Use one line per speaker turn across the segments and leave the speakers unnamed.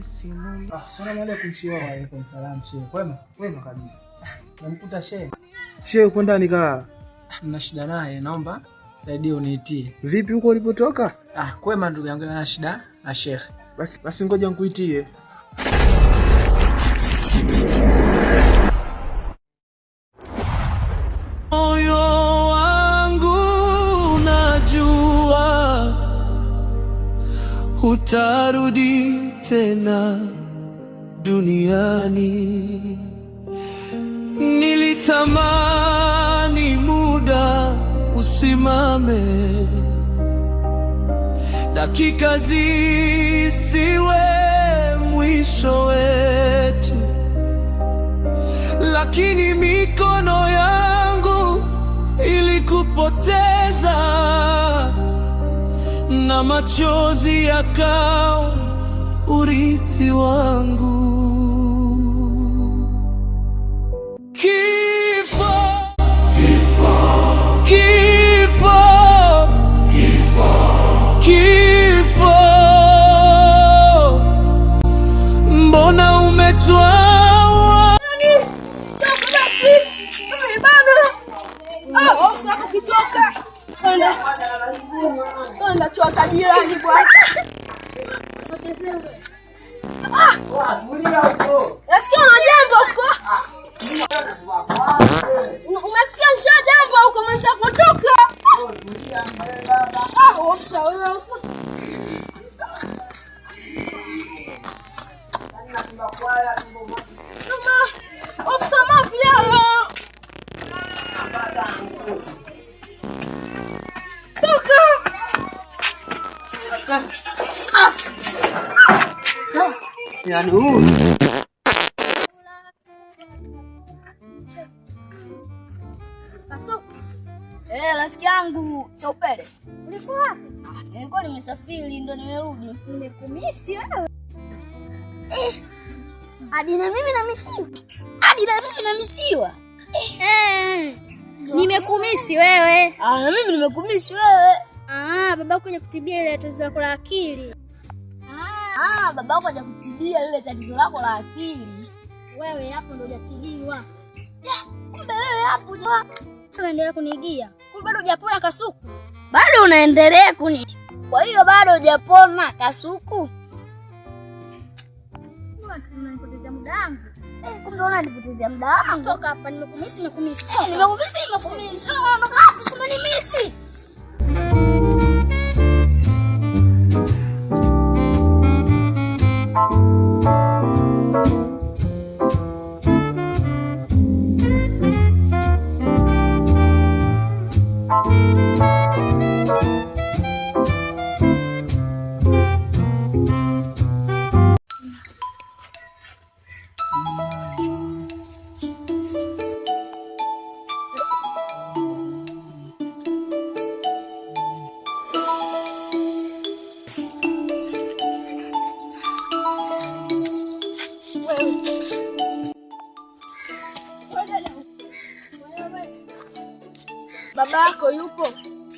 Asalamu alaykum shehe.
Wa alaykum salam shehe. Kwema?
Kwema kabisa.
Namkuta shehe.
Shehe uko ndani kaa.
Nina shida naye, naomba saidie uniitie.
Vipi huko ulipotoka?
Ah, kwema ndugu yangu, nina shida na shehe.
Basi basi ngoja nikuitie.
Moyo wangu najua hutarudi tena duniani. Nilitamani muda usimame, dakika zisiwe mwisho wetu, lakini mikono yangu ilikupoteza na machozi yakawa urithi wangu. Kifo, kifo, kifo, mbona umetwawa?
Ukitoka kwenda chota jirani bwana. Nasikia una jambo huko. Umesikia nisha jambo huko mwenza kutoka. Ah, osha wewe. Mama, ofta mafia. Toka.
Yaani huu
Kasuku. Eh, rafiki yangu Chaupele. Ulikuwa wapi? Ah, nilikuwa nimesafiri ndo nimerudi.
Nimekumisi wewe.
Eh. Hadi na mimi namisiwa. Hadi na mimi namisiwa.
Eh. Nimekumisi wewe.
Ah, na mimi nimekumisi wewe.
Ah, babako haja kutibia ile tatizo lako la akili.
Ah, babako hajakutibia lile tatizo lako la akili.
Wewe hapo ndo hujatibiwa.
Kumbe wewe hapo
Unaendelea kuniigia. Kumbe bado hujapona Kasuku.
bado unaendelea kuni. Kwa hiyo bado hujapona Kasuku.
Unanipotezea muda wangu.
Eh, kumbe unanipotezea muda wangu.
Toka hapa nimekumisi, nimekumisi.
Eh, nimekumisi, nimekumisi. Unaondoka wapi? Si umenimisi.
Baba yako yupo?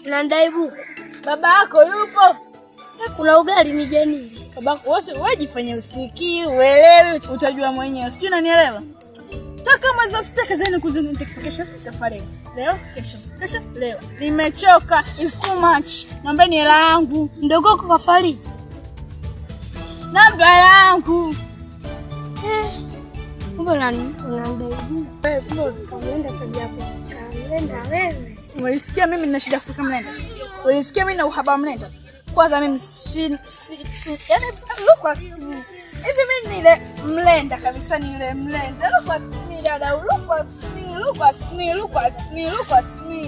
Unanidai buku.
Baba yako yupo?
Kuna ugali mijanini.
Babako wewe jifanye usikii, uelewi, utajua mwenyewe. Sijui unanielewa? Toka mwezi wa sita kazini kuzini kesho tafari. Leo kesho, kesho leo. Nimechoka, it's too much. Naombeni hela yangu.
Mdogo wako kafariki.
Namba yangu.
Eh. Kumbe unanidai buku. Wewe kumbe ukamlenda tabia yako. Kamlenda wewe.
Ulisikia mimi nina shida kufika mlenda? Ulisikia mimi na uhaba wa mlenda? Kwanza mimi si yani look at me. Hivi mimi nile mlenda kabisa, nile mlenda. Look at me dada, look at me, look at me, look at me, look at me.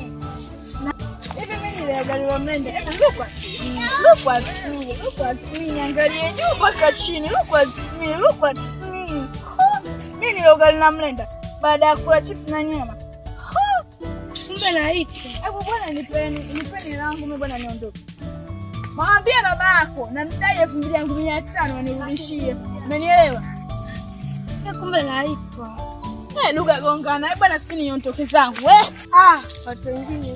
Hivi mimi nile ugali wa mlenda. Hebu look at me, look at me, look at me. Niangalie juu mpaka chini. Look at me, look at me. Huh? Mimi nile ugali na mlenda baada ya kula chips na nyama. Huh?
Kumbe naitwa.
Hebu bwana nipeni langu mimi bwana niondoke. Mwambie babako namdai 2500 anirudishie. Umenielewa?
Kumbe naitwa.
Eh, lugha gongana. Eh bwana, sikini niondoke zangu. Eh.
Ah, watu wengine.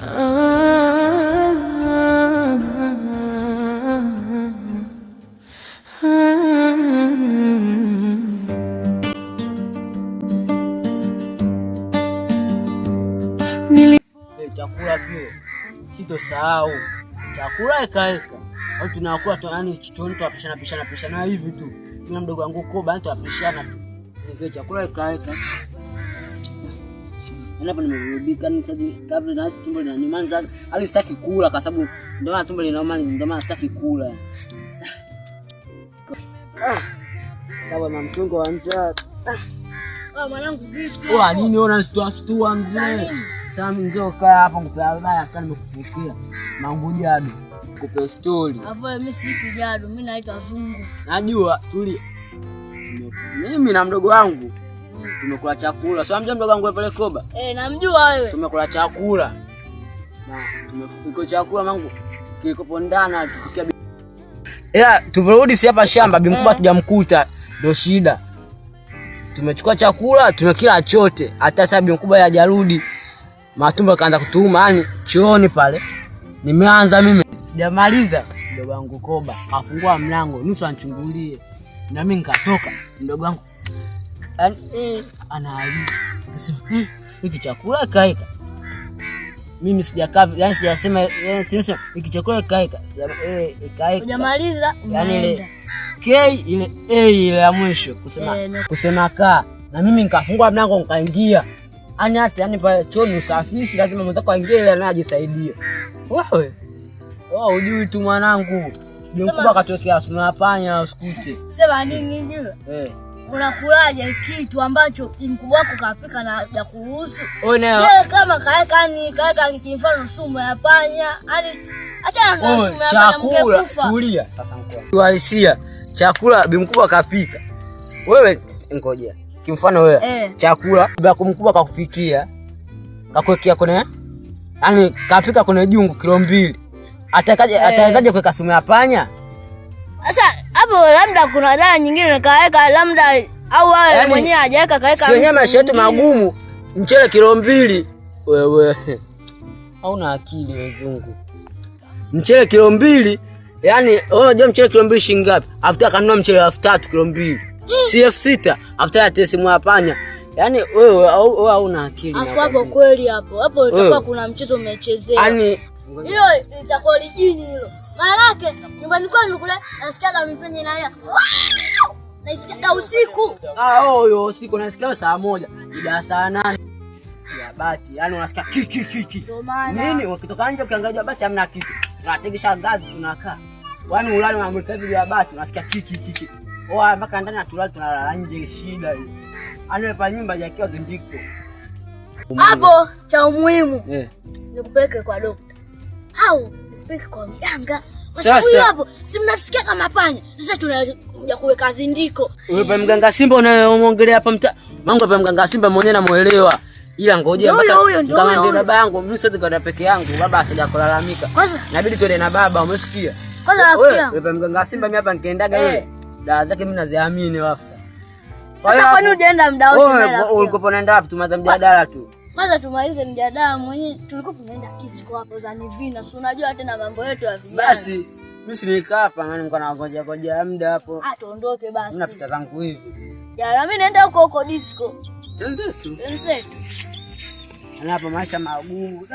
Chakula kile sitosahau, chakula ekaeka au tunakula tu, yani chochote tunapishana pishana pishana hivi tu, mimi na mdogo wangu Koba, yani tunapishana tu kile chakula ekaeka. Yaani hapo nimerudika, yani sasa kabla na tumbo linaniuma, hali sitaki kula kwa sababu ndio maana tumbo linauma, ndio maana sitaki kula. Kama na mchungo wa njaa.
Wewe mwanangu vipi?
Oa nini wewe unastua stua mzee? Sasa njoo kaa hapo nikupe habari kama nimekufukia. Mangu jadu. Nikupe story.
Hapo mimi si jadu, mimi naitwa Zungu.
Najua tuli. Mimi na mdogo wangu tumekula chakula. Sio mjua mdogo wangu pale Koba?
Eh, namjua wewe.
Tumekula chakula. Na tumefika chakula mangu kilikopo ndana tukikia. Ila tuvorudi si hapa shamba bi mkubwa tujamkuta ndio shida. Tumechukua chakula tumekila chote, hata sasa bi mkubwa hajarudi. Matumbo kaanza kutuuma, yani chooni pale. Nimeanza mimi sijamaliza, mdogo wangu Koba afungua mlango nusu anchungulie, na mimi nikatoka. Mdogo wangu yani anaalia, akasema hiki chakula kaeka. Mimi sijakaa, yani sijasema, yani sijasema hiki chakula kaeka, sija kaeka.
Hujamaliza
yani ile K ile A ile ya mwisho kusema kusema kaa, na mimi nikafungua mlango nikaingia. Ani hata yani pale chooni usafishi, lazima mwenzako aingie ile naye ajisaidie. Wewe wewe hujui tu mwanangu. Ndio mkubwa akatokea sumu panya usikute.
Sema nini juu? Unakulaje kitu ambacho mkubwa wako kapika na hajakuruhusu? Yeye kama kaeka ni kaeka kimfano sumu ya panya. Yaani achana na sumu ya panya mngekufa.
Tulia sasa mkubwa. Uhalisia chakula bi mkubwa kapika. Wewe ngoja. Kimfano wewe chakula baba mkubwa kakupikia kakuwekea kwenye yani kapika kwenye jungu kilo 2. Atakaje atawezaje kuweka sumu ya panya?
Sasa hapo labda kuna dawa nyingine kaweka labda au wewe yani, mwenyewe hajaweka kaweka.
Sio nyama yetu magumu mchele kilo 2. Wewe hauna akili wewe zungu. Mchele kilo 2 yani wewe unajua mchele kilo 2 shilingi ngapi? Afuta kanunua mchele 3000 kilo 2. Si 6000 afuta ya simu ya panya. Yaani wewe wewe hauna akili.
Afu hapo kweli hapo. Hapo itakuwa kuna mchezo umechezea.
Yaani
hiyo itakuwa lijini hilo. Maana yake nyumbani kwenu kule nasikiaga mipenye na ya. Naisikiaga usiku.
Ah, huyo usiku nasikia saa 1, ila saa 8. Ya bati, yaani unasikia ki ki ki. Nini ukitoka nje ukiangalia bati hamna kitu. Tunategesha ngazi tunakaa. Yaani ulale unamulika hivi ya bati unasikia ki ki ki. Oa mpaka ndani atulali tunalala nje shida hiyo. Yaani pa nyumba hajakiwa zindiko.
Hapo cha umuhimu. Nikupeleke kwa dokta. Au nikupeleke kwa mganga. Sasa hapo si mnasikia kama panya. Sasa tunakuja kuweka zindiko.
Wewe pa mganga Simba unayeongelea hapa mta. Mangu pa mganga Simba mwenyewe namuelewa. Ila ngoja mpaka nikamwambia baba yangu mimi siwezi kwenda peke yangu, baba asija kulalamika. Inabidi tuende na baba, umesikia?
Kwanza rafiki yangu.
Wewe pa mganga Simba mimi hapa nikiendaga yule. Dawa zake mimi naziamini wafsa.
Sasa kwani hujaenda muda wote mimi rafiki?
Ulikuwa unaenda wapi? Tumalize mjadala tu.
Kwanza tumalize mjadala mwenyewe. Tulikuwa tunaenda disco hapo za Nivina. Si unajua tena mambo yetu ya vijana.
Basi mimi si nikaa hapa na nilikuwa nangoja ngoja muda hapo.
Ah, tuondoke basi.
Mimi napita zangu hivi.
Jana mimi naenda huko huko disco.
Twenzetu.
Twenzetu.
Na hapa maisha magumu.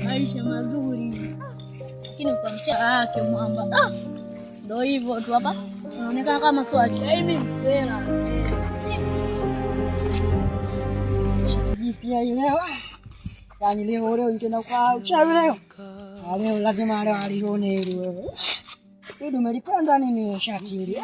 Maisha mazuri. Lakini kwa mchana yake mwamba. Ndio hivyo tu hapa. Unaonekana kama swali. Mimi msela.
Jipya leo. Yaani leo leo nitaenda kwa uchawi leo. Leo lazima leo alione hili wewe. Wewe umelipenda nini shati hili?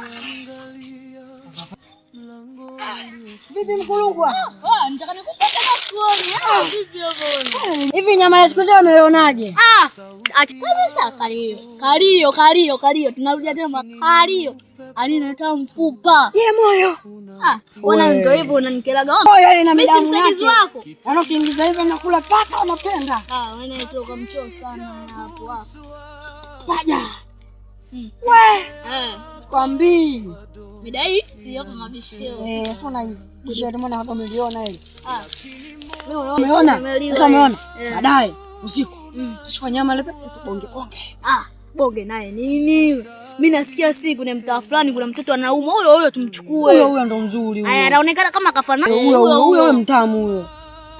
Bibi mkulungwa.
Ah, nitaka nikupate masikioni. Ah, vipi hapo?
Hivi nyama ya siku zote umeionaje?
Ah, kabisa kalio. Kalio, kalio, kalio. Tunarudia tena kalio. Ani natoa mfupa.
Ye moyo.
Ah, wana ndio hivyo unanikelaga.
Moyo ile na
Mimi si
midamu
msaidizi
yake.
wako.
Yaani ukiingiza hivi nakula paka unapenda.
Ah, wewe naitoka mchoo sana hapo hapo.
Paja. We,
Eh,
sikwambii.
midai si hapo mabishio.
Eh, sio na t-shirt mbona hapo umeliona ile?
Ah. Mimi unaona
Umeona?
nimeliwa
Sasa umeona?
Eh.
Baadaye usiku. Tuchukua nyama ile tubonge bonge.
Ah, bonge naye nini? Mimi nasikia siku ni mtaa fulani kuna mtoto anaumwa, huyo huyo tumchukue.
Huyo huyo ndo mzuri huyo.
Aya, anaonekana kama kafanana.
Huyo huyo huyo mtamu huyo.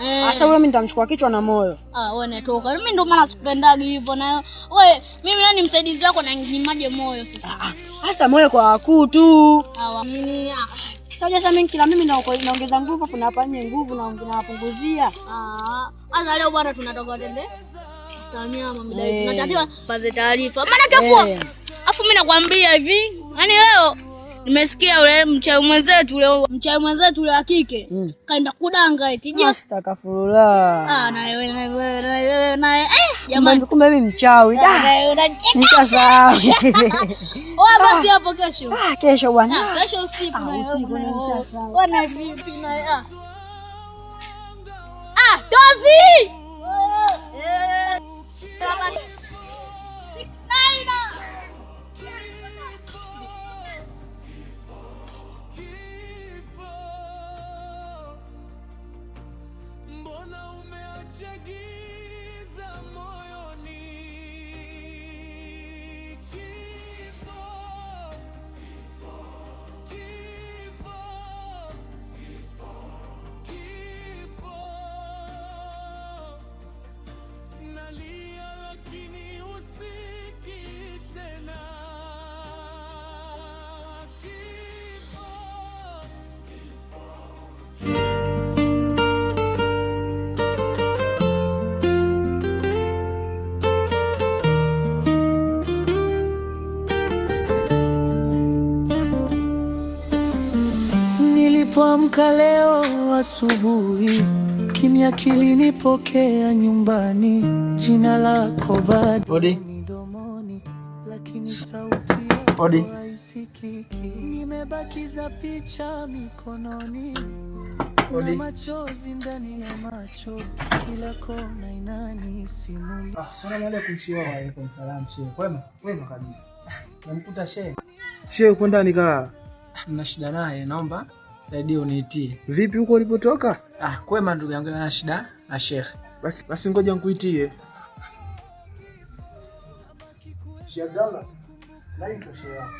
Eh.
Sasa huyo mimi nitamchukua kichwa na moyo.
Ah, wewe natoka. Mimi ndio maana sikupendagi hivyo na wewe mimi yani msaidizi wako na nyimaje moyo sasa.
Sasa moyo kwa wakuu tu.
Ah, nini? Ah.
Sasa mimi kila mimi naongeza nguvu afu nawapa nyinyi nguvu na nawapunguzia.
Ah, sasa leo bwana tunatoka tende. Tutanyama midai. Tunatakiwa paze taarifa. Maana kafua. Afu mimi nakwambia hivi, yaani leo nimesikia ule mchawi mwenzetu ule wa kike kaenda kudanga eti je.
Astaghfirullah.
Ah, na wewe na wewe na wewe na eh jamani.
Kumbe mimi mchawi.
Na unacheka.
Nishasahau.
Oa basi hapo kesho.
Ah, kesho bwana.
Ah, kesho usiku na
Usiku na nishasahau.
Wana vipi na ah. Ah, tozi. 6 9.
Mbona umeacha giza moyoni? Kifo, kifo, kifo. Nalia lakini usikii tena. Kifo. Nilipoamka leo asubuhi, kimya kilinipokea nyumbani. Jina lako bado
Odi.
midomoni, lakini sauti
Odi.
yako haisikiki. Nimebakiza picha mikononi na
Odi.
machozi ndani ya macho, kila kona inanisimulia.
Ah, salamu alaykum shehe.
Wa alaykum salam shehe. Kwema?
Kwema kabisa.
Namkuta shehe.
Shehe uko ndani kaa.
Nina shida naye, naomba saidie uniitie.
Vipi huko ulipotoka?
Ah, kwema ndugu yangu, nina shida na shehe.
Basi ngoja nikuitie. Shehe Abdallah. Naitwa shehe wako.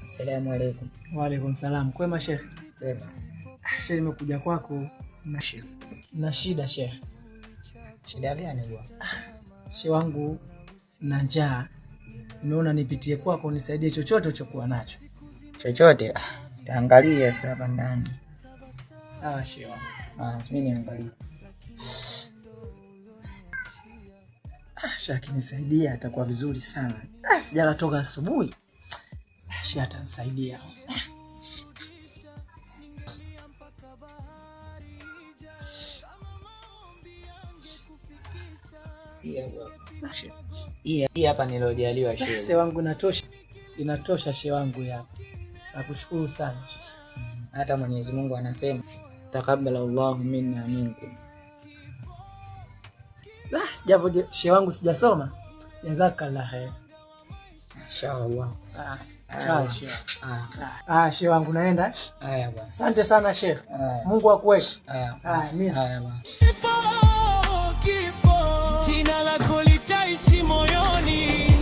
Asalamu alaykum.
Wa alaykum salam. Kwema shehe?
Kwema.
Ah, shehe, nimekuja kwako na na shida shehe.
Shida gani bwana?
Shehe wangu na njaa. Nimeona nipitie kwako unisaidie chochote ulichokuwa nacho.
Chochote? Taangalia sasa hapa ndani.
Sawa shehe wangu.
Ah, mimi niangalie.
Ah, shehe akinisaidia atakuwa vizuri sana. Ah, sijala toka asubuhi. Ah, shehe atanisaidia.
Hii hapa nilojaliwa shehe.
Shehe wangu inatosha. Inatosha shehe wangu hapa. Nakushukuru sana.
Hata Mwenyezi Mungu anasema taqabbala Allahu minna minkum.
Ah, japo shehe wangu sijasoma. Jazakallah khair.
Inshallah.
Ah, sawa shehe. Ah, shehe wangu naenda.
Haya bwana.
Asante sana shehe. Mungu akuweke.
Haya.
Amina.
Haya bwana.
Kifo, jina lako litaishi moyoni.